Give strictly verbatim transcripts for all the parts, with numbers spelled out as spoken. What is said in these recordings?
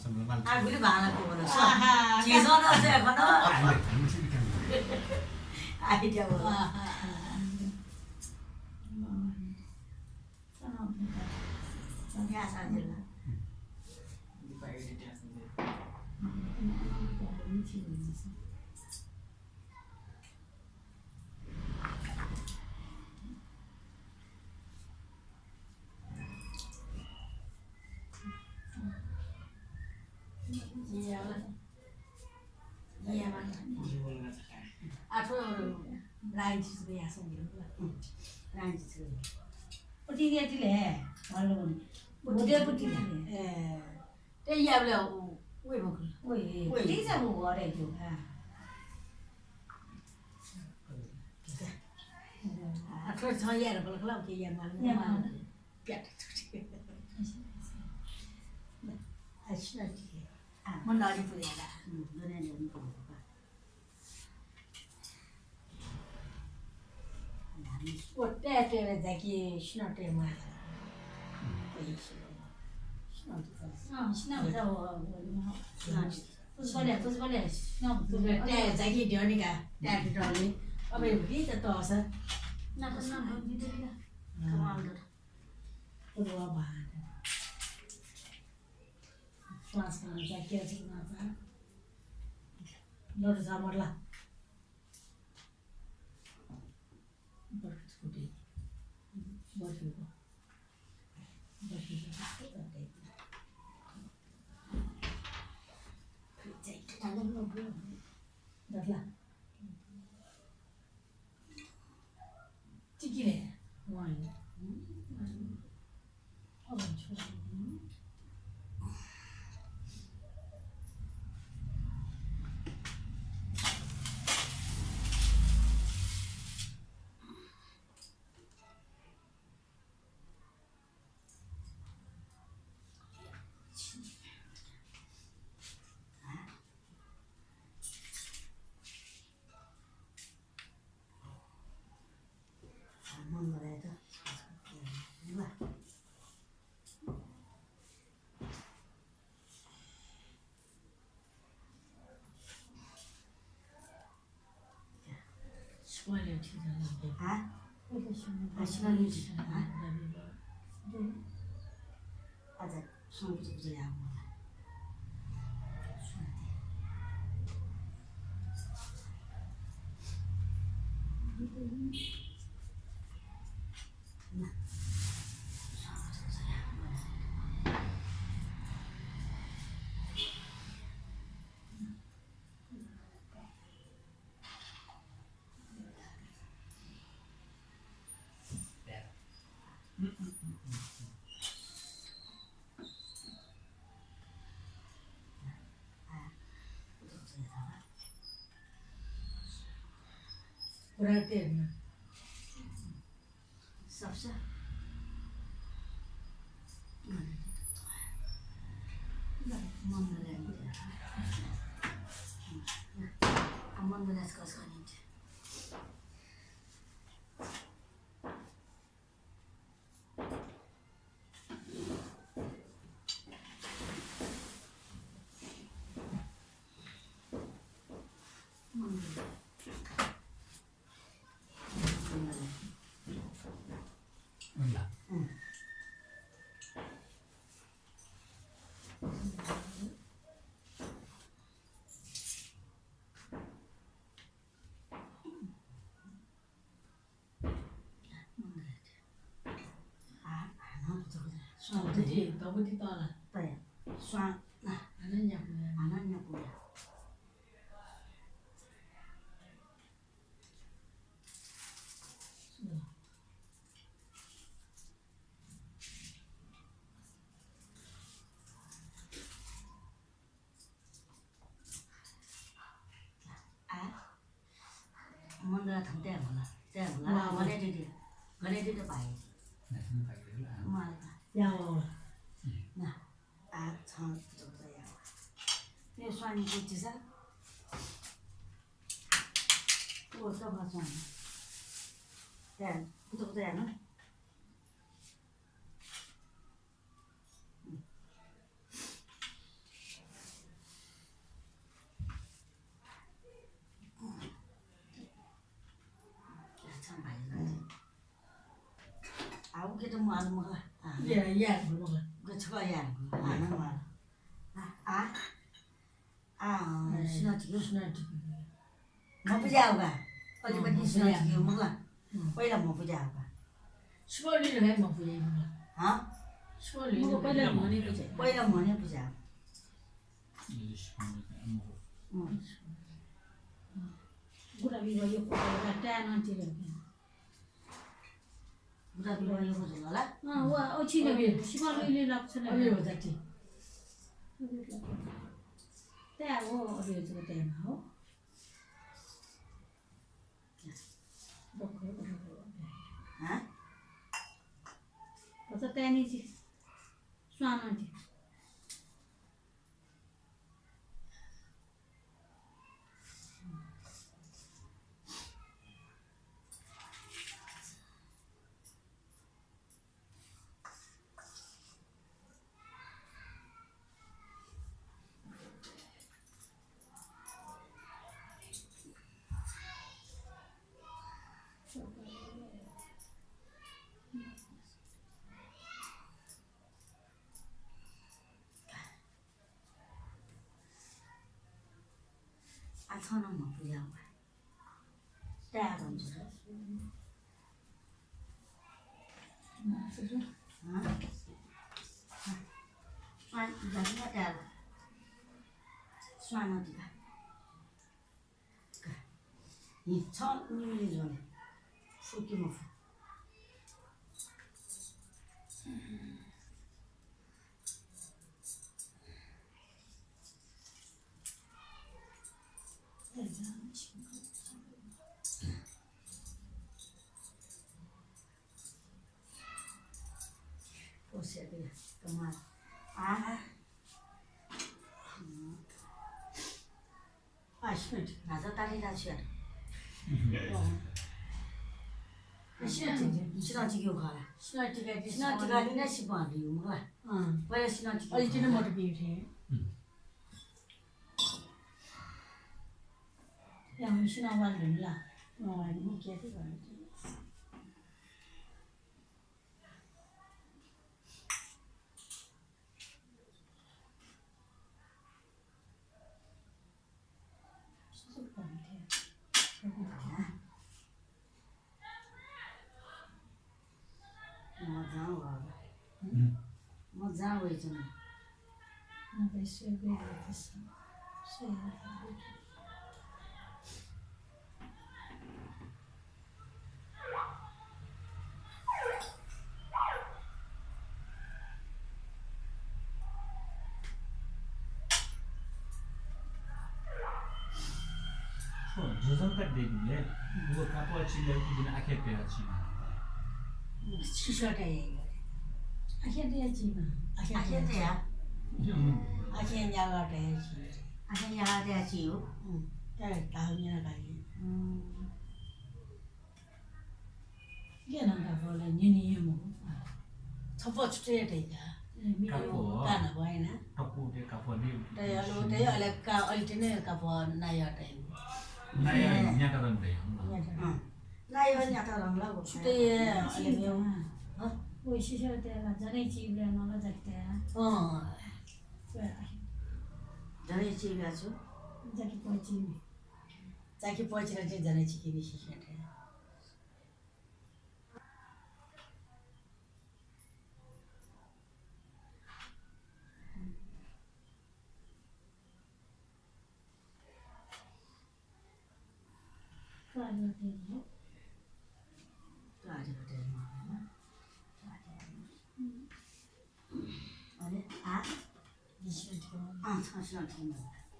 आ, गुलि बांलाक वल, स्व। आहा। झीसं नं स्वये फत। आइडिया वल। आहा। आ, थ्व छं याये धुंकल खला, उकी याये माल। याये माल। प्याट। आ, सुनां टिके। आ, म नरि पुरे ला। हम्म, दुने नरि पुरे ला। व तये तये जाकि सुनां तये माल। अँ, सुनां त, अँ, सुनां त, अँ, सुनां त। पुष्पले, पुष्पले, सुनां त। तये जाकि द्यःनिका, तये द्यःनि। अबे हुकी त तःसा। ना त, ना त, ना त। कमाल दत। पूर्व भाग। श्वास खाना चाहिए, क्या करना चाहिए। लड़ जा मरला। बर्फ छूटे। बर्फ को। बर्फ को। दतला। चिकिले। वाइन। आ, मन्दिर थन तये मला, तये मला। वाह, वाह। गणेश दिदी, गणेश दिदी भाइ। मालका। या, वाह, वाह। ना, आ, छ, त, त, या। यो स्वामी को चिसा? ओ, सफा स्वामी। तये, त, त, या ना। याये धुंकल। गथे याये धुंकल। आ, नं माल। आ, आ। आ, अँ, सुनां थिकि। सुनां थिकि। मपुजा हो का। अलिपति अँ, सुनां मपुजा। थिकि हो, मखु ला। अँ। पहिला मपुजा हो का। सुवलि हे मपुजा हो का। हँ? सुवलि मखु, हे पहिला मपुजा। म्हने पुजा। पहिला म्हने पुजा। अँ। गुदा बिबा यक्व ताय् नं तिल। गुदा बिबा यक्व जुल ला? अँ, वा, ओछि ले, अबे। सिमा लुइले लाक्छ ले। अबे हो जाति। ताय् हो, अबे जक ताय् हो। हाँ? भचा ताय् नि जि। स्वां नं जि। आ, छं नं मपुजा वा। ताय् भन्छ। हँ? स्वां, जाति ताय्। स्वां नं दिका। हि, छं निमिले ज्वने। फुकी मफु। Poxa vida, tomara. Ah. Acho que nós tá ali na tia. Sinantiga, sinantiga, sinantiga, sinantiga, sinantiga, sinantiga. Olha, sinantiga. Olha, tinha moto aqui, gente. मजा आउँछ। हम्म। मजा आउँछ। थ्व जजंका देगलय् व कापः चिले उदिन आखे तया चिमा। सिसः तया। आखे तया चिमा। आखे तया। हम्म। आखे न्यागः तया चिमा। आखे न्यागः तया चियो। हम्म। तया ताल न्यागः। हम्म। गेनं कापः ला न्यने हे मखु। छपः छुट्टै तया। ए, मिले कापः। का नं भएन। तकु दे कापः नि। तया लो दे, अले का, अले तिनि कापः नाया तया। नाया ए। न्याता रंग दे। न्याता रंग। अँ। नाया न्याता रंग ला छुट्टै हे, अले मेव। हँ? व सिसः तया ला जनै चिबलय् नं ला जाके तया। अँ। जनै चिबा छु। जाके पः चिमे। जाके पः चिना चाहिँ जनै चिके नि सिसः तया। अले आ, अँ, छ, छ, छ।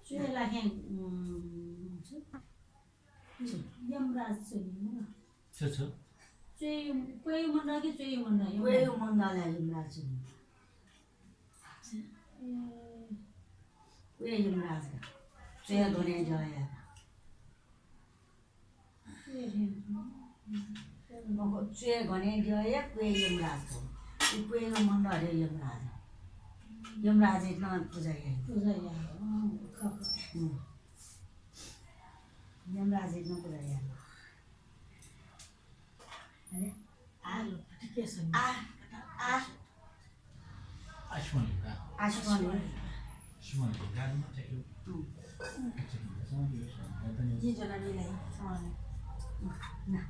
च्वय् लाखें, उम्, छु? यमराज च्वनी, मखु। छु, छु? च्वय्, क्वय् मण्डल कि च्वय् मण्डल, यमराज। क्वय् मण्डलय् यमराज च्वनी। ए। क्वय् यमराज का। च्वय् गने जया। मखु, च्वय् गने जया, क्वय् यमराज का। इ क्वय् मण्डलय् यमराज। यमराजयात नं पुजा याइ। पुजा याइ, अँ, खः, खः। हम्म। यमराजयात नं पुजा याइ। अले, आ, आ, आ। आकाशवाणी का। आकाशवाणी। आकाशवाणी का। गाडी मा चेक। हम्म। चेक। जी, जना नी लाई। आकाशवाणी। ना।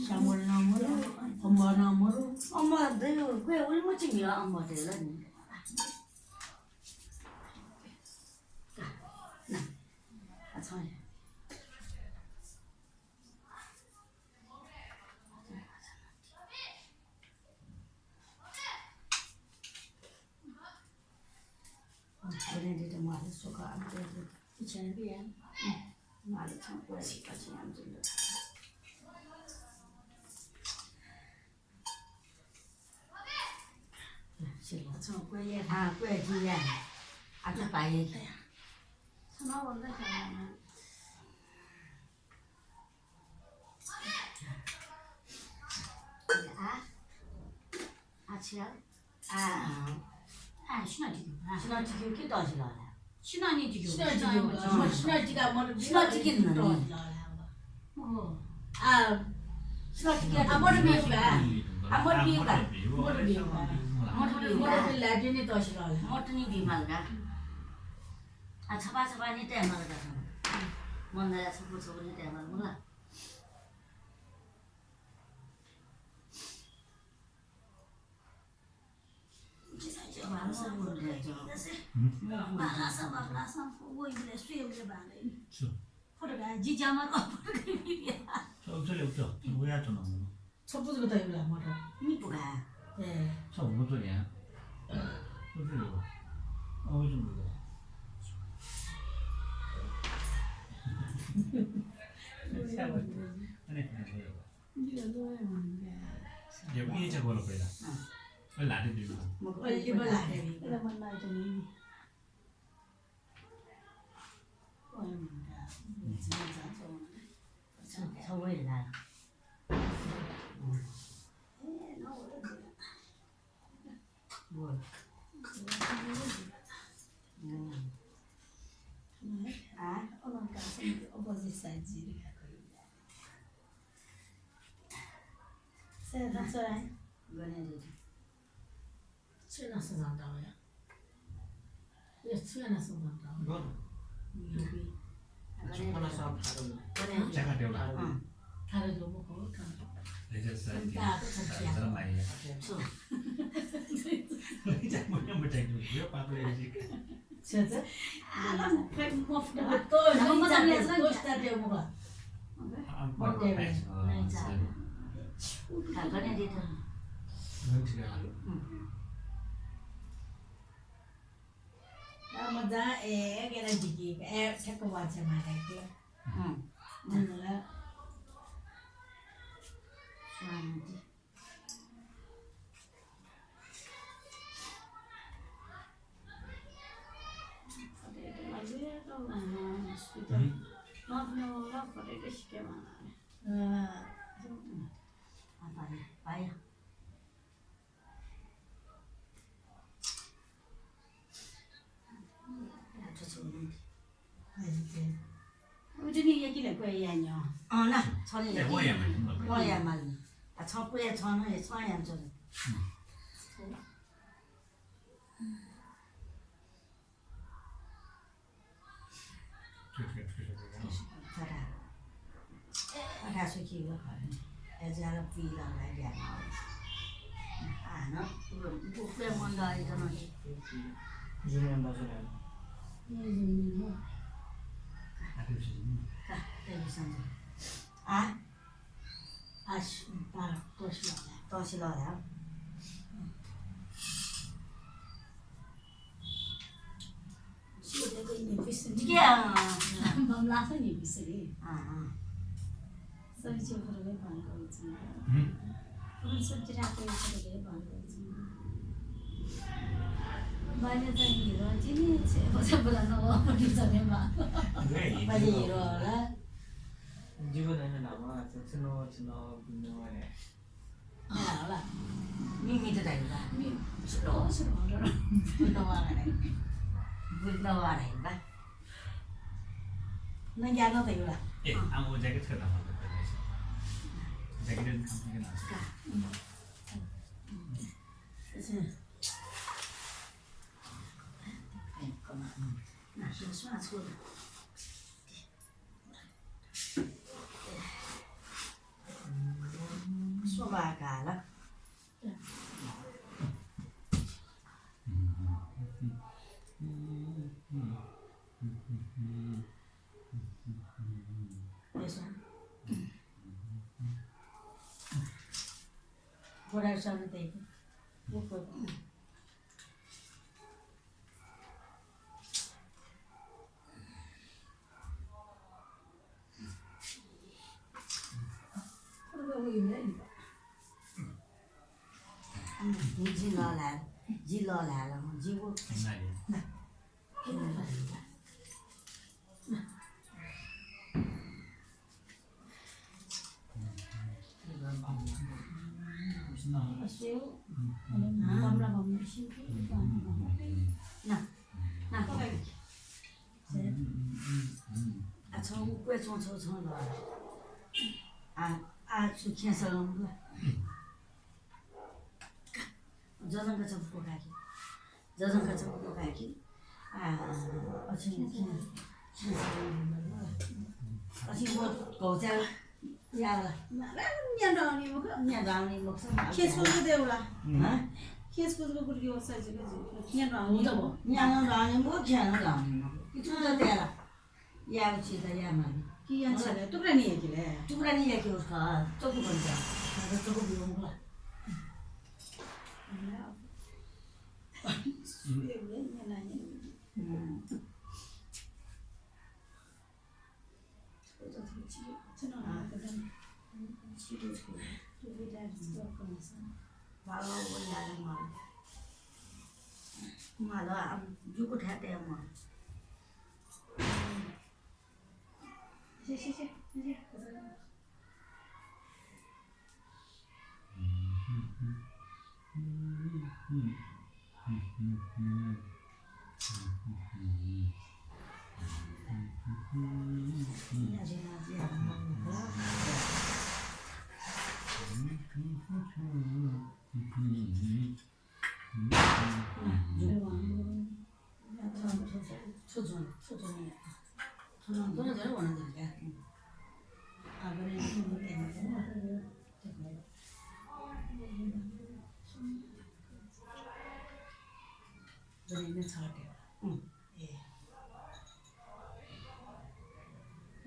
श्यामल नं मरु, अम्बा नं मरु। अम्बा दयो, क्वय् उलि मचिंगि अम्बा दयो ला नि। अच्छा। आ, आ, छि आ, आ, आ, सुनां तिके, आ। सुनां तिके कि तःसि लः ला? सुनां नि तिके, सुनां तिके, सुनां तिके, मत सुनां तिके न। तःसि लः ला। ओहो। आ, सुनां तिके, आ, मत बिउ का। आ, मत बिउ का। मत बिउ का। मत बिउ का। मत बिउ ला, तिनि तःसि लः ला। मत नि बिमाल का। आ, छपा छपा नि तयेमाल का। मन दया छपु छपु नि तयेमाल मुला। छपु जक तयागु ला मत? निपु का। ए। छपु जक तयागु। छपु जक। अ, उजुं जक। अने, अने, अने। ये ये चको लो पहिला। अँ। अले लाटे दिनु। मग अले बला है। छुं यानाः सः जांताः वया। ए, छुं यानाः सः जांताः वया। गन? निगू। अच्छा, खना साहब थारो। गन? चाका देवला। अँ। थारो दो मखु, थारो। ले जा सर। संता तो संता। जरा माया। छु। ले जा मुझे मत दो, ये पाप ले जी। छ्या, छ्या। आला, खै, मफुत। तो, अब मजा ले जा, तो स्टार्ट दे मखु। अब मत दे। नहीं जा। का, गन दे तो। गन ठीक है। हम्म। आ, मजा ए, गेला जिकी, ए, ठ्याक्क वाचे मारे के। हम्म। मनला। शान्ति। हम्म। उजनी यकिले क्वय् यान्यो। अँ, ना, छने ए, यकि। वो यामा, वो यामा। आ, छ क्वय्, छ न, ए, छ याम चल। हम्म। थरा। थरा सुखी व खने। ए, ज्याला पुइ ला ला ज्याला। आ, हानं, उ, उ, उ, मन दयाच्वन। जुम्हय् दसय् धाये। ए, जुम्हय्। का, का, का, का। आ? आ, सु-, आ, तहसील धाये। तहसील धाये। क्या? बमलास नि बिसरी। अँ, अँ। सब्जी पुरबे भान करेछि। हम्म। पुरन सब्जी राखे पुरबे भान करेछि। बाजे चाहिँ हिरो चिनी छे बजे बला न वो पटी जमे बा। बाजे हिरो होला। जीवन है ना मा, चुनो, चुनो, बिनो है। अँ, होला। मिमित धाइबा। मि-, slow, slow, slow। बुझ्न वाला है। बुझ्न वाला है बा। न ज्ञान त होला। ए, अँ। आम वो jacket का दाम। Jacket का दाम। का। अच्छा। ए, come on। ना, सुन, सुन, सुन। स्वभाव काल। यसो। बोराइ सानो देखे। जि लःल्हाये, जि लःल्हाये ला, जि वो। ना, ना। आ, छं उक्वय् च्वं छौ छं ला। आ, आ, छु खेंसा ला। जजंका छपु क्वकाय्‌कि। जजंका छपु क्वकाय्‌कि। आ, अछिं, अछिं वो घौचा याला। न्या दौनी मखु, न्या दौनी मखु। खेस कुस दे उला। हँ? खेस कुस को कुर्की वो साइज के जी। न्या दौनी मखु। न्या दौनी मखु, ख्या दौनी मखु। कि छु त देला। या उचित या माली। कि या छले, टुक्रा नि याकिले। टुक्रा नि याकि उसका, चोकु बन जा। चोकु बियो मुला।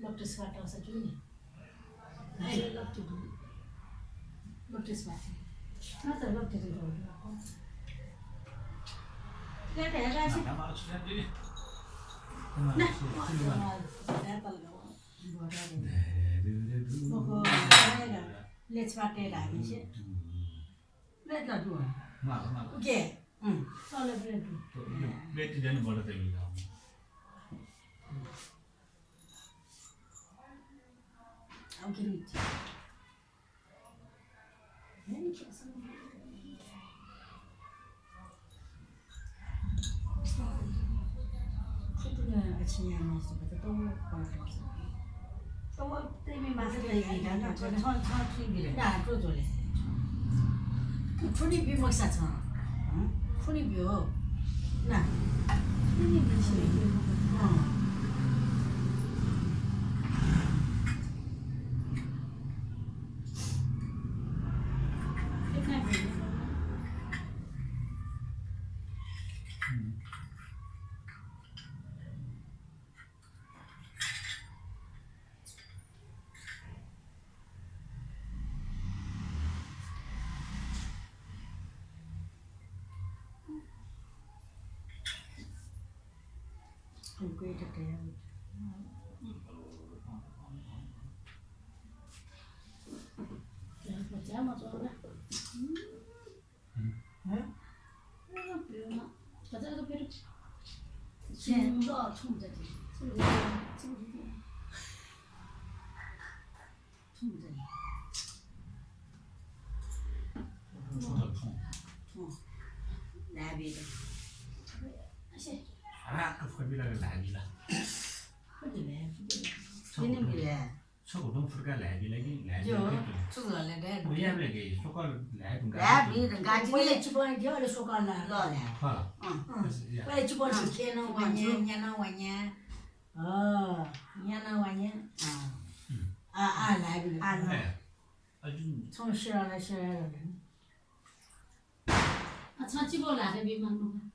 लप्टिस वाटं सा जुनि। है, लप्टि दु। लप्टिस वाटं। ना त लप्टि दु। ले त हेला छि। ना, ना, ना, ना। ले छ्वाटे धागे छे। प्लेट ला दु। माल, माल। ओके। हम्म। तले प्लेट दु। तो, यो प्लेट देन बड़ा तैयार। ओके, मिट। छगू तुं फुर्का ल्हाय् बिल कि ल्हाय् बिल कि? छु ल्हाय् बिल कि? स्वकः ल्हाय् धुंकाः ल्हाय् बिल धुंकाः। पहिले चिपं दियो, अले स्वकः ल्हाय्। ल ल्हाय्। खः। अँ। पहिले चिपं छु खेनं वन्या, न्यानं वन्या। अँ। न्यानं वन्या। अँ। आ, आ ल्हाय् बिल। आ ल। ए, अजू। छं सिरला सिरला। अ, छं चिबो ल्हात बिमाल मखु।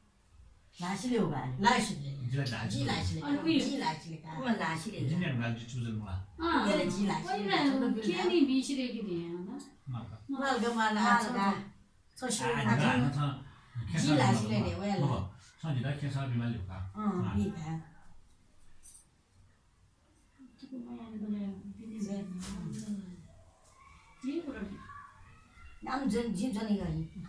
ल्हासिले हो बा? ल्हासिले। जिला ल्हासिले। जि ल्हासिले। अले उइ? जि ल्हासिले का। उमा ल्हासिले। जिन्या ल्हासिले चुजल मला। अँ। गेले जि ल्हासिले। ओइ ना, के नि बिसिले कि दिया ना? मालका। मालका, मालका। छ, छ, छ, आ, जिला न छ। जि ल्हासिले ने, वया ला। छ जिला के सा बिमाल का। अँ, बि का। नाम जन, जिन जन गरी।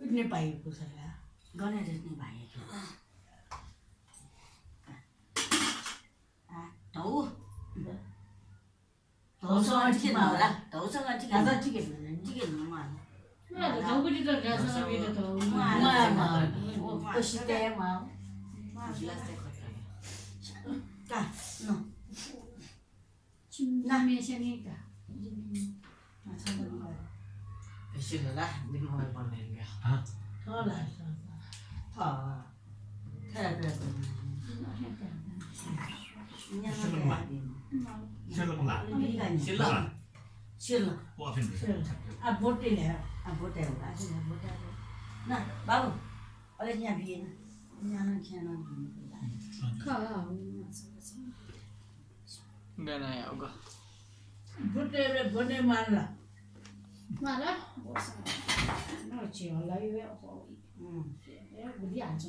उतने भाइको छ या। गने जतने भाइको। आ, धौ। धौसँग ठिकै नहोला। धौसँग ठिकै दादा नहोला। ठिकै नहोला। ठिकै नहोला। ल, धौपट्टि त गासँग बिदा त हो। उहाँ, उहाँ, उहाँ, उहाँ। उहाँ। कोसितय् उहाँ। उहाँ। का, न। ना। मेसेंगे का। अच्छा, बरोबर। ऐसे लगा, दिमाग में पढ़ने लगे। हाँ। थोड़ा सा। हाँ। थोड़ा सा। सिर्फ। सिर्फ। आ, बोटे ले। आ, बोटे हो, आ, बोटे हो। ना, बाबू, अले यहाँ भी है ना। यहाँ ना, यहाँ ना। का, हाँ, हाँ, हाँ। गनाया, ओगा। बुटे रे बने मारला। मारला? न, चिया ला, यो, यो, हम्म। ए, बुद्धि हाल्छ,